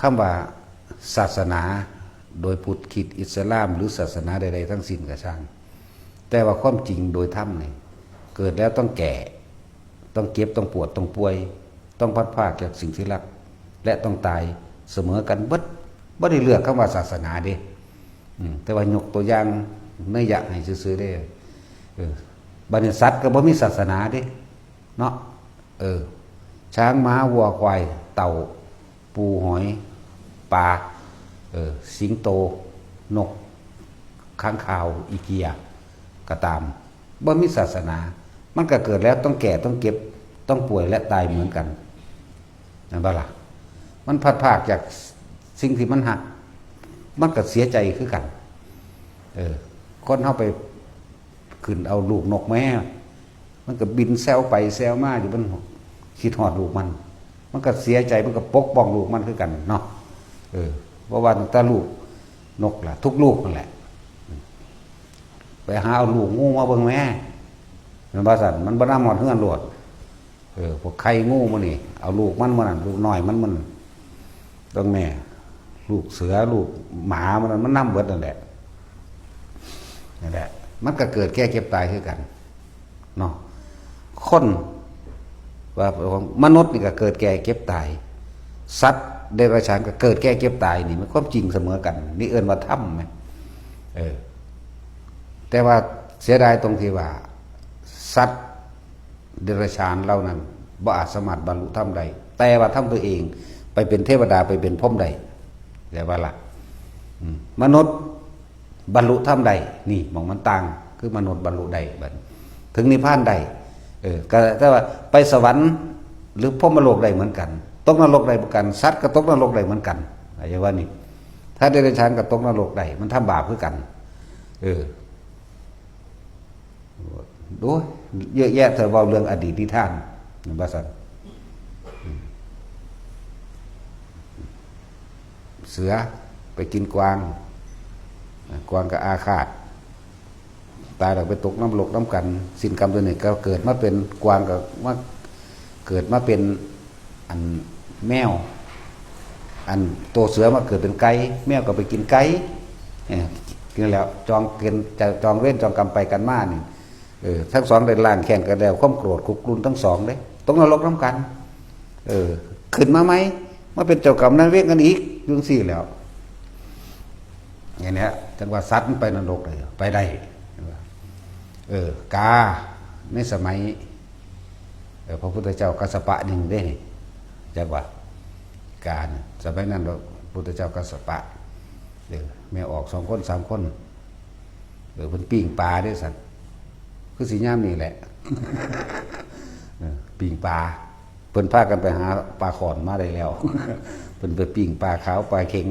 ຄຳວ່າສາສະໜາໂດຍພຸດ, ຄຣິດ, ອິດສະລາມ ຫຼື ສາສະໜາໃດໆທັງສິ້ນກໍຊ່າງ, ແຕ່ວ່າຄວາມຈິງໂດຍທຳນີ້ ເກີດແລ້ວຕ້ອງແກ່, ຕ້ອງເຈັບ, ຕ້ອງປວດ, ຕ້ອງປ່ວຍ, ຕ້ອງພັດພາກຈາກສິ່ງທີ່ຮັກ ແລະ ຕ້ອງຕາຍສະເໝີກັນເບິດ. ບໍ່ໄດ້ເລືອກຄຳວ່າສາສະໜາເດ້. ອືມ ແຕ່ວ່າຍົກຕົວຢ່າງໄນຍະໃຫ້ຊື່ໆເດ້. ເອີ ບັດນີ້ສັດກໍບໍ່ມີສາສະໜາເດ້ເນາະ. ເອີ ຊ້າງ, ໝາ, ວັວ, ຄວາຍ, ເຕົ່າ, ປູ, ຫອຍ, ປາ, ເອີ ສິງໂຕ, ນົກ, ຄ້າງຄາວ, ອີເກຍກໍຕາມ ບໍ່ມີສາສະໜາ, ມັນກໍເກີດແລ້ວຕ້ອງແກ່, ຕ້ອງເຈັບ, ຕ້ອງປ່ວຍ ແລະ ຕາຍເໝືອນກັນ, ແມ່ນບໍ່ລະ? ມັນພັດພາກຈາກສິ່ງທີ່ມັນຮັກ, ມັນກໍເສຍໃຈຄືກັນ. ເອີ ຄົນເຮົາໄປຂຶ້ນເອົາລູກນົກມາ ມັນກໍບິນແຊວໄປແຊວມາຢູ່, ມັນຄິດຮອດລູກມັນ, ມັນກໍເສຍໃຈ, ມັນກໍປົກປ້ອງລູກມັນຄືກັນເນາະ. ເອີ ບໍ່ວ່າຕັ້ງແຕ່ລູກນົກລະ ທຸກລູກນັ້ນແຫຼະ, ໄປຫາເອົາລູກງູມາເບິ່ງແມ້, ແມ່ນບໍ່ຊັ້ນ? ມັນບໍ່ນຳຮອດເຮືອນໂລດ. ເອີ ພວກໄຂ່ງູມື້ນີ້ ເອົາລູກມັນມື້ນັ້ນ, ລູກນ້ອຍມັນມື້ນັ້ນ, ເບິ່ງແມ້ ລູກເສືອ ລູກໝາມື້ນັ້ນ ມັນນຳເບິດນັ້ນແຫຼະ. ນັ້ນແຫຼະ ມັນກໍເກີດແກ່ເຈັບຕາຍຄືກັນເນາະ. ຄົນວ່າ ມະນຸດນີ້ກໍເກີດແກ່ເຈັບຕາຍ, ສັດເດລັດສະຖານກໍເກີດແກ່ເຈັບຕາຍ, ນີ້ມັນຄວາມຈິງສະເໝີກັນ, ນີ້ເອີ້ນວ່າທຳແມ່ນ. ເອີ ແຕ່ວ່າເສຍດາຍຕົງທີ່ວ່າ ສັດ ເດລັດສະຖານເຫຼົ່ານັ້ນບໍ່ອາດສາມາດບັນລຸທຳໄດ້, ແຕ່ວ່າທຳຕົວເອງໄປເປັນເທວະດາ ໄປເປັນພົມໄດ້, ແລ້ວວ່າລະ. ອືມ ມະນຸດບັນລຸທຳໄດ້, ນີ້ໝ່ອງມັນຕ່າງ, ຄືມະນຸດບັນລຸໄດ້, ບັດເຖິງນິບພານໄດ້. ເອີ ກໍແຕ່ວ່າໄປສະຫວັນ ຫຼື ພົມມະໂລກໄດ້ເໝືອນກັນ, ຕົກນະລົກໄດ້ເໝືອນກັນ, ສັດກໍຕົກນະລົກໄດ້ເໝືອນກັນ, ຢ່າວ່ານີ້, ສັດເດລັດສະຖານກໍຕົກນະລົກໄດ້, ມັນທຳບາບຄືກັນ. ເອີ ໂອ້ຍ ເຍອະແຍະ ຖ້າເວົ້າເລື່ອງອະດີດນິທານ ແມ່ນບໍ່ຊັ້ນ? ເສືອໄປກິນກວາງ, ກວາງກໍອາຄາດ, ຕາຍແລ້ວໄປຕົກນະລົກນຳກັນ. ສິນກຳຕົວນີ້ກໍເກີດມາເປັນກວາງ, ກໍມາເກີດມາເປັນ ອັນແມວ, ອັນໂຕເສືອມາເກີດເປັນໄກ່, ແມວກໍໄປກິນໄກ່, ເອີ ກິນແລ້ວຈອງເປັນ ຈອງເວນຈອງກຳໄປກັນມານີ້. ເອີ ທັງສອງໄດ້ລ້າງແຄ້ນກັນແລ້ວ, ຄວາມໂກຣດຄຸກລຸນທັງສອງເດ້, ຕົກນະລົກນຳກັນ. ເອີ ຂຶ້ນມາໃໝ່ ມາເປັນເຈົ້າກຳນາຍເວນກັນອີກ, ຢູ່ຈັ່ງຊີ້ແລ້ວ. ນີ້ແຫຼະ ຈັ່ງວ່າສັດມັນໄປນະລົກໄດ້, ໄປໄດ້. ເອີ ກາ ໃນສະໄໝ ເອີ ພະພຸດທະເຈົ້າກັດສະປະໜຶ່ງເດ້ນີ້, ຈັກວ່າການະ ສະໄໝນັ້ນ ພະພຸດທະເຈົ້າກັດສະປະ ເອີ ແມ່ອອກສອງຄົນສາມຄົນ, ເອີ ເພິ່ນປີ້ງປາເດ້ຊັ້ນ, ຄືຊິຍາມນີ້ແຫຼະ. ເອີ ປີ້ງປາ, ເພິ່ນພາກັນໄປຫາປາຂອນມາໄດ້ແລ້ວ. ເພິ່ນໄປປີ້ງປາຂາວປາເຂັງ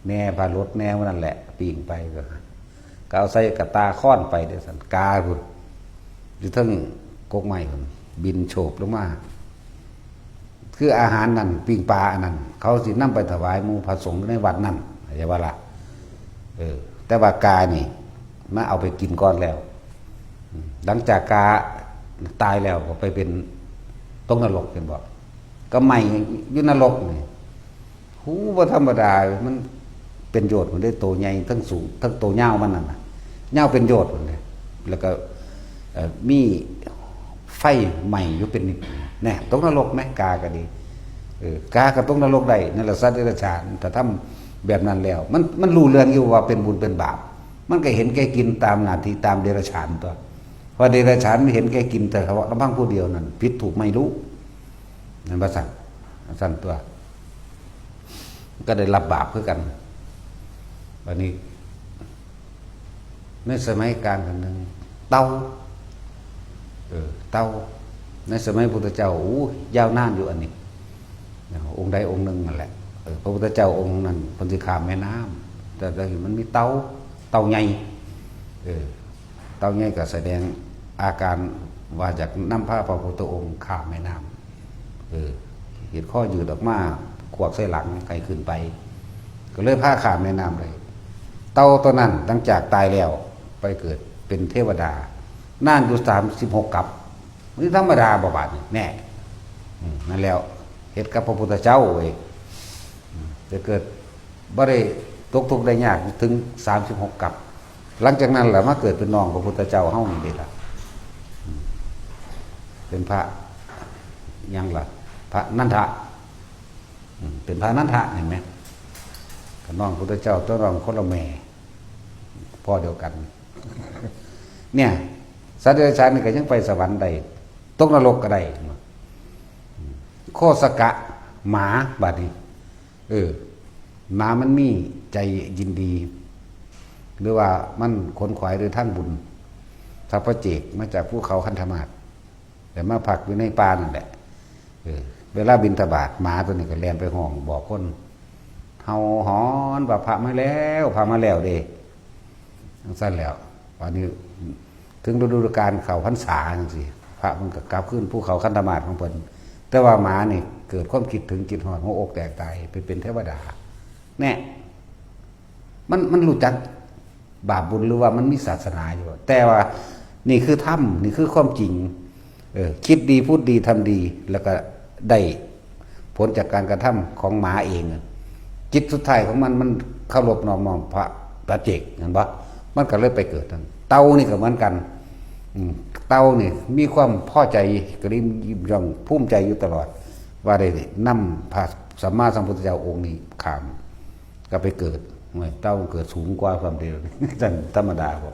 ແດ່ ປາຫຼົດແດ່ ມື້ນັ້ນແຫຼະ, ປີ້ງໄປ ກໍເອົາໃສ່ກະຕ່າຄ້ອນໄປເດ້ຊັ້ນ, ກາພຸ້ນ ຢູ່ເທິງກົກໄມ້ພຸ້ນ ບິນໂສບລົງມາ. ຄືອາຫານນັ້ນ ປີ້ງປາອັນນັ້ນ ເຂົາຊິນຳໄປຖວາຍໝູ່ພະສົງໃນວັດນັ້ນ, ເຫັນບໍ່ລະ? ເອີ ແຕ່ວ່າການີ້ມາເອົາໄປກິນກ່ອນແລ້ວ. ຫຼັງຈາກກາຕາຍແລ້ວ ກໍໄປເປັນຕົກນະລົກ, ເຫັນບໍ່? ກໍໄໝ້ຢູ່ນະລົກນີ້. ໂຫ ບໍ່ທຳມະດາ, ມັນເປັນໂຍດພຸ້ນເດ້, ໂຕໃຫຍ່ທັງສູງ ທັງໂຕຍາວມັນນັ້ນນະ, ຍາວເປັນໂຍດພຸ້ນເດ້. ແລ້ວກໍ ເອີ ມີໄຟໄໝ້ຢູ່ເປັນນິດ, ແນ່ ຕົກນະລົກແມະ, ກາກໍດີ. ເອີ ກາກໍຕົກນະລົກໄດ້, ນັ້ນລະສັດເດລັດສະຖານ ຖ້າທຳແບບນັ້ນແລ້ວ ມັນ ມັນຮູ້ເລື່ອງຢູ່ວ່າເປັນບຸນເປັນບາບ, ມັນກໍເຫັນແກ່ກິນຕາມໜ້າທີ່ ຕາມເດລັດສະຖານຕົວະ. ເພາະເດລັດສະຖານມັນເຫັນແກ່ກິນແຕ່ສະເພາະລຳພັງຜູ້ດຽວນັ້ນ ຜິດຖືກໄມ່ຮູ້. ແມ່ນບໍ່ຊັ້ນ? ຊັ້ນຕົວະ ກໍໄດ້ຮັບບາບຄືກັນ. ບັດນີ້ ໃນສະໄໝກາງຄັ້ງໜຶ່ງ ເຕົ່າ, ເອີ ເຕົ່າ ໃນສະໄໝພຸດທະເຈົ້າ ໂອ້ ຍາວນານຢູ່ອັນນີ້, ອົງໃດອົງໜຶ່ງນັ້ນແຫຼະ. ເອີ ພະພຸດທະເຈົ້າອົງນັ້ນ ເພິ່ນຊິຂ້າມແມ່ນ້ຳ, ແຕ່ ແຕ່ມັນມີເຕົ່າ, ເຕົ່າໃຫຍ່, ເອີ ເຕົ່າໃຫຍ່ກໍສະແດງອາການວ່າຢາກນຳພາພະພຸດທະອົງຂ້າມແມ່ນ້ຳ. ເອີ ເຮັດຄໍຍືດອອກມາ ຂວາກໃສ່ຫຼັງໃຫ້ຂຶ້ນໄປ, ກໍເລີຍພາຂ້າມແມ່ນ້ຳໄດ້. ເຕົ່າຕົວນັ້ນຫຼັງຈາກຕາຍແລ້ວ ໄປເກີດເປັນເທວະດາ ນານຢູ່ສາມສິບຫົກກັບ. ມັນທຳມະດາບໍ່ບາດນີ້? ແນ່ ອືມ ນັ້ນແລ້ວ ເຮັດກັບພະພຸດທະເຈົ້າເວີຍ. ອືມ ຈະເກີດບໍ່ໄດ້ຕົກທຸກໄດ້ຍາກເຖິງສາມສິບຫົກກັບ. ຫຼັງຈາກນັ້ນລະມາເກີດເປັນນ້ອງພະພຸດທະເຈົ້າເຮົານີ້ເດລະ ເປັນພະຫຍັງລະ ພະນັນທະ ເປັນພະນັນທະ ເຫັນໄໝ? ກໍນ້ອງພະພຸດທະເຈົ້າຕົວະ ນ້ອງຄົນລະແມ່ ພໍ່ດຽວກັນ. ເນຍ ສັດເດຍລະສານນີ້ກໍຍັງໄປສະຫວັນໄດ້ ຕົກນະລົກກໍໄດ້. ໂຄສະກະ ໝາ ບາດນີ້ ເອີ ໝາມັນມີໃຈຍິນດີ ຫຼືວ່າມັນຂົນຂວາຍໂດຍທາງບຸນ ທັບພະເຈກມາຈາກພູເຂົາຄັນທະມາດ ແລ້ວມາພັກຢູ່ໃນປ່ານັ້ນແຫຼະ. ເອີ ເວລາບິນທະບາດ ໝາຕົວນີ້ກໍແລ່ນໄປຮ້ອງບອກຄົນ ເຫົ່າຫອນວ່າ ພະມາແລ້ວ ພະມາແລ້ວເດ້. ຈັ່ງຊັ້ນແລ້ວ ບາດນີ້ເຖິງລະດູການເຂົ້າພັນສາຈັ່ງຊີ້ ພະມັນກໍກັບຄືນພູເຂົາຄັນທະມາດຂອງເພິ່ນ. ແຕ່ວ່າໝານີ້ເກີດຄວາມຄິດເຖິງ ຄິດຮອດ ຫົວອົກແຕກຕາຍ ໄປເປັນເທວະດາ. ແນ່ ມັນ ມັນຮູ້ຈັກບາບບຸນ ຫຼືວ່າມັນມີສາສະໜາຢູ່. ແຕ່ວ່ານີ້ຄືທຳ ນີ້ຄືຄວາມຈິງ. ເອີ ຄິດດີ ພູດດີ ທຳດີ ແລ້ວກໍໄດ້ຜົນຈາກການກະທຳຂອງໝາເອງ. ຈິດສຸດທ້າຍຂອງມັນ ມັນເຄົາລົບນອບນ້ອມພະປັດເຈກ ເຫັນບໍ່? ມັນກໍເລີຍໄປເກີດນັ້ນ. ເຕົ່ານີ້ກໍເໝືອນກັນ ອືມ ເຕົ່ານີ້ມີຄວາມພໍໃຈ ກະຍິ້ມຢ້ອງພູມໃຈຢູ່ຕະຫຼອດ ວ່າໄດ້ນຳພະສຳມາສຳພຸດທະເຈົ້າອົງນີ້ຂ້າມ ກໍໄປເກີດ. ໂອ້ຍ ເຕົ່າເກີດສູງກວ່າຄວາມເດ ຊັ້ນທຳມະດາບໍ?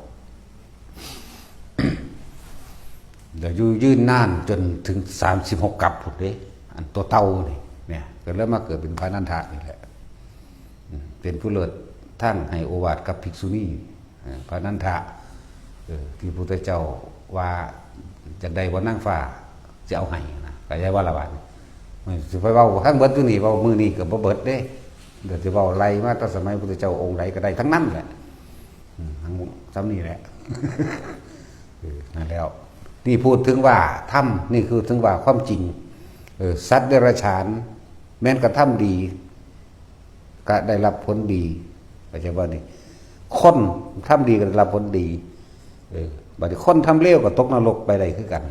ແລ້ວຢູ່ຍືນນານຈົນເຖິງສາມສິບຫົກກັບພຸ້ນເດ້ ອັນຕົວເຕົ່ານີ້ ເນຍ ກໍເລີຍມາເກີດເປັນພະນັນທະນີ້ແຫຼະ. ອືມ ເປັນຜູ້ເລີດທາງໃຫ້ໂອວາດກັບພິກສຸນີ ເອີ ພະນັນທະ ເອີ ທີ່ພະພຸດທະເຈົ້າວ່າ ຢາກໄດ້ບໍ່ນາງຟ້າ ຊິເອົາໃຫ້ນະ ກໍຢ່າວ່າລະບາດນີ້ ຊິໄປເວົ້າທັງເບິດຢູ່ນີ້ ເວົ້າມື້ນີ້ກໍບໍ່ເບິດເດ້. ດຽວຊິເວົ້າໄລ່ມາແຕ່ສະໄໝພຸດທະເຈົ້າອົງໃດກໍໄດ້ທັງນັ້ນແຫຼະ. ອືມ ທັງສ່ຳນີ້ແຫຼະ. ເອີ ນັ້ນແລ້ວ ນີ້ພູດເຖິງວ່າທຳ ນີ້ຄືເຖິງວ່າຄວາມຈິງ. ເອີ ສັດເດຍລະສານແມ່ນກະທຳດີ ກະໄດ້ຮັບຜົນດີ ເຂົ້າໃຈບໍ່ນີ້? ຄົນທຳດີກໍໄດ້ຮັບຜົນດີ. ເອີ ບາດນີ້ຄົນທຳເລວກໍຕົກນະລົກໄປໄດ້ຄືກັນ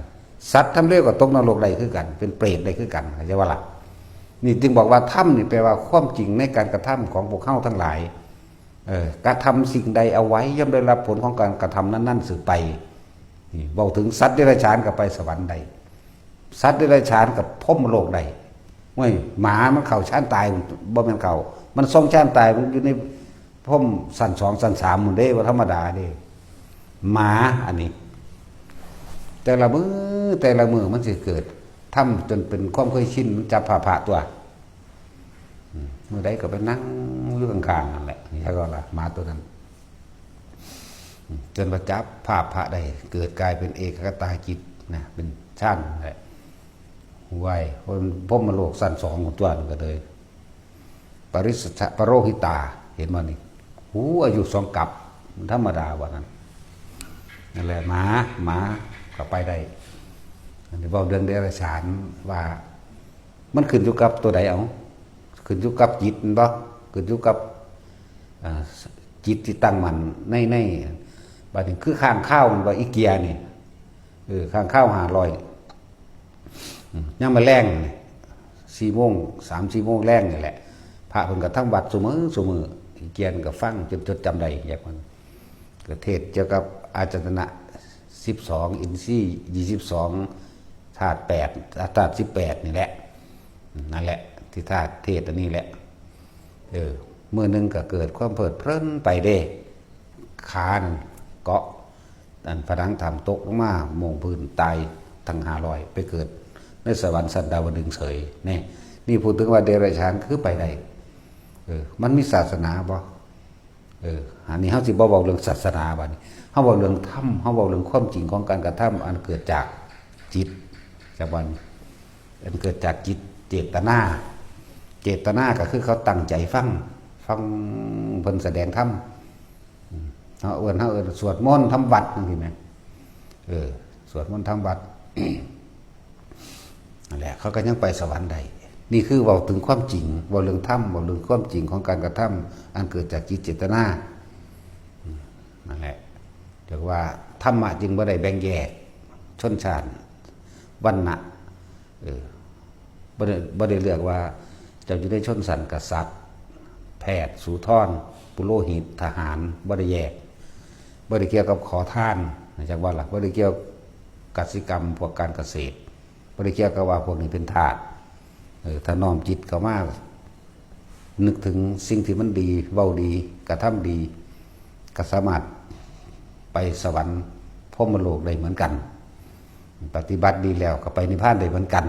ສັດທຳເລວກໍຕົກນະລົກໄດ້ຄືກັນ ເປັນເປດໄດ້ຄືກັນ ເຂົ້າໃຈບໍ່ລະ? ນີ້ຈຶ່ງບອກວ່າທຳນີ້ແປວ່າຄວາມຈິງໃນການກະທຳຂອງພວກເຮົາທັງຫຼາຍ. ເອີ ກະທຳສິ່ງໃດເອົາໄວ້ ຍ່ອມໄດ້ຮັບຜົນຂອງການກະທຳນັ້ນໆສືບໄປ. ນີ້ເວົ້າເຖິງສັດເດຍລະສານກໍໄປສະຫວັນໄດ້ ສັດເດຍລະສານກັບພົມມະໂລກໄດ້. ໂອ້ຍ ໝາມັນເຂົ້າຊານຕາຍ ບໍ່ແມ່ນເຂົ້າ ມັນຊົງຊານຕາຍ ມັນຢູ່ໃນພົມຊັ້ນສອງຊັ້ນສາມພຸ້ນເດ້ ບໍ່ທຳມະດາເດ້. ໝາອັນນີ້ ແຕ່ລະມື້ ແຕ່ລະມື້ມັນຊິເກີດທຳຈົນເປັນຄວາມເຄີຍຊິນ ມັນຈັບພາພະຕົວະ. ອືມ ມື້ໃດກໍໄປນັ່ງຢູ່ຂ້າງໆນັ້ນແຫຼະ ແລ້ວກໍລະ ໝາຕົວນັ້ນ ອືມ ຈົນວ່າຈັບພາພະໄດ້ ເກີດກາຍເປັນເອກະກະຕາຈິດນະ ເປັນຊານແຫຼະ. ຫ້ວຍ ພົມມະໂລກຊັ້ນສອງຕົວະນັ້ນກໍເລີຍ ປະລິສະ ປະໂຣຫິຕາ ເຫັນບໍ່ນີ້? ໂອ້ ອາຍຸສອງກັບ ມັນທຳມະດາວ່ານັ້ນ. ນັ້ນແຫຼະ ໝາ ໝາກໍໄປໄດ້. ອັນນີ້ເວົ້າເລື່ອງເດຍລະສານວ່າ ມັນຂຶ້ນຢູ່ກັບຕົວໃດເອົາ? ຂຶ້ນຢູ່ກັບຈິດແມ່ນບໍ່? ຂຶ້ນຢູ່ກັບ ອາ ຈິດທີ່ຕັ້ງໝັ້ນໃນ ໃນ ບາດນີ້ຄືຄ້າງຄາວແມ່ນບໍ່? ອີເກຍນີ້ ເອີ ຄ້າງຄາວຫ້າຮ້ອຍ ອືມ ຍາມມາແລງນີ້ ສີ່ໂມງ ສາມສີ່ໂມງແລງນີ້ແຫຼະ ພະເພິ່ນກໍທຳວັດຊຸມື້ ຊຸມື້ ອີເກຍນີ້ກໍຟັງຈົນຈົດຈຳໄດ້ ຢາກມັນ ກໍເທດກ່ຽວກັບອາຍະຕະນະສິບສອງ ອິນຊີຊາວສິບສອງ ທາດແປດ ທາດສິບແປດນີ້ແຫຼະ. ນັ້ນແຫຼະ ທີ່ທາດເທດອັນນີ້ແຫຼະ. ເອີ ມື້ໜຶ່ງກໍເກີດຄວາມເພີດເພີນໄປເດ້ ຂານັ້ນເກາະອັນຜະໜັງຖ້ຳ ຕົກລົງມາໂໝ້ງພື້ນ ຕາຍທັງຫ້າຮ້ອຍ ໄປເກີດໃນສະຫວັນຊັ້ນດາວະດຶງເສີຍ. ນີ້ ນີ້ພູດເຖິງວ່າເດຍລະສານຄືໄປໄດ້. ເອີ ມັນມີສາສະໜາບໍ່? ເອີ ອັນນີ້ເຮົາຊິບໍ່ເວົ້າເລື່ອງສາສະໜາບາດນີ້ ເຮົາເວົ້າເລື່ອງທຳ ເຮົາເວົ້າເລື່ອງຄວາມຈິງຂອງການກະທຳອັນເກີດຈາກຈິດ ຈາກບາດນີ້ ອັນເກີດຈາກຈິດ ເຈດຕະນາ ເຈດຕະນາກໍຄືເຂົາຕັ້ງໃຈຟັງ ຟັງເພິ່ນສະແດງທຳ. ເຮົາເອີ້ນ ເຮົາເອີ້ນສວດມົນທຳວັດຈັ່ງຊີ້ແໝ່ ເອີ ສວດມົນທຳວັດ. ນັ້ນແຫຼະ ເຂົາກໍຍັງໄປສະຫວັນໄດ້. ນີ້ຄືເວົ້າເຖິງຄວາມຈິງ ເວົ້າເລື່ອງທຳ ເວົ້າເລື່ອງຄວາມຈິງຂອງການກະທຳອັນເກີດຈາກຈິດເຈດຕະນາ. ນັ້ນແຫຼະ ເອີ້ນວ່າທຳມະຈຶ່ງບໍ່ໄດ້ແບ່ງແຍກຊົນຊາດ ວັນນະ ເອີ ບໍ່ໄດ້ ບໍ່ໄດ້ເລືອກວ່າເຈົ້າຢູ່ໃນຊົນຊັ້ນກະສັດ ແພດ ສູທອນ ປຸໂລຫິດ ທະຫານ ບໍ່ໄດ້ແຍກ. ບໍ່ໄດ້ກ່ຽວກັບຂໍທານ ຈັກວ່າລະ ບໍ່ໄດ້ກ່ຽວກະສິກຳ ພວກການກະເສດ ບໍ່ໄດ້ກ່ຽວກັບວ່າພວກນີ້ເປັນທາດ. ເອີ ຖ້ານ້ອມຈິດເຂົ້າມາ ນຶກເຖິງສິ່ງທີ່ມັນດີ ເວົ້າດີ ກະທຳດີ ກໍສາມາດໄປສະຫວັນ ພົມມະໂລກໄດ້ເໝືອນກັນ. ປະຕິບັດດີແລ້ວກໍໄປນິບພານໄດ້ເໝືອນກັນ.